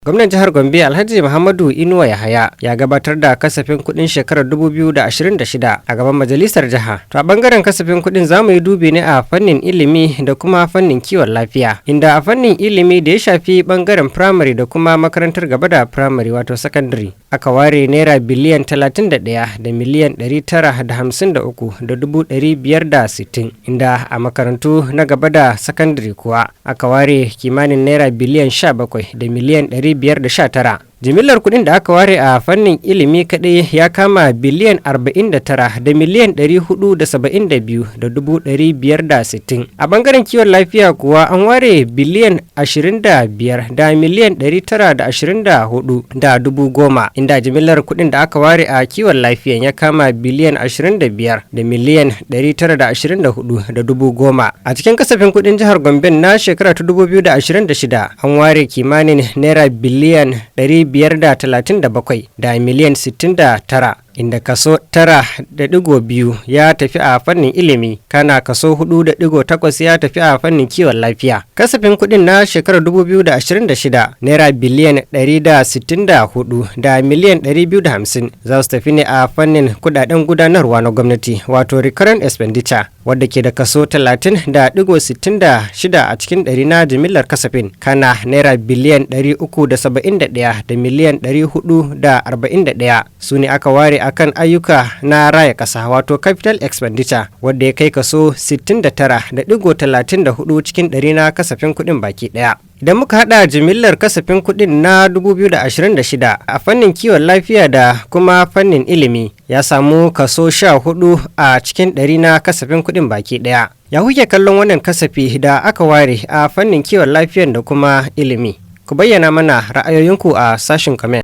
Gwamnan jihar Gombe, Alhaji Muhammadu Inuwa Yahaya, ya gabatar da kasafin kuɗin shekarar 2026 a gaban majalisar jiha. To, a bangaren kasafin kuɗin, za mu yi dubi ne a fannin ilimi da kuma fannin kiwon lafiya. Inda a fannin ilimi da ya shafi bangaren firamare da kuma makarantar gaba da firamare, wato sakandare, aka ware naira biliyan 31 da miliyan 953 da 560,000, inda a makarantu na gaba da sakandare kuwa aka ware kimanin naira biliyan 17 da miliyan 519. Jimillar kuɗin da aka ware a fannin ilimi kaɗai ya kama biliyan 49 da miliyan 472 da 560,000. A bangaren kiwon lafiya kuwa, an ware biliyan 25 da miliyan 924 da 10,000, inda jimillar kuɗin da aka ware a kiwon lafiyan ya kama biliyan 25 da miliyan 924 da 10,000. A cikin kasafin kuɗin jihar Gombe na shekara ta 2026, an ware kimanin naira biliyan 537 da miliyan 69, inda kaso 9.2 ya tafi a fannin ilimi, kana kaso 4.8 ya tafi a fannin kiwon lafiya. Kasafin kuɗin na shekarar 2026, naira biliyan 164 da miliyan 250 za su tafi ne a fannin kudaden gudanarwa na gwamnati, wato recurrent expenditure, wadda ke da kaso 30.66 a cikin ɗari na jimillar kasafin. Kana naira biliyan 371 da miliyan 441 su ne aka ware akan ayyuka na raya ƙasa, wato capital expenditure, wadda ya kai kaso 69.34 cikin ɗari na kasafin kuɗin baki ɗaya. Idan muka hada jimillar kasafin kuɗin na 2026 a fannin kiwon lafiya da kuma fannin ilimi, ya samu kaso 14 a cikin ɗari na kasafin kuɗin baki ɗaya. Ya kuke kallon wannan kasafi da aka ware a fannin kiwon lafiyan da kuma ilimi? Ku bayyana mana ra'ayoyinku a sashin comment.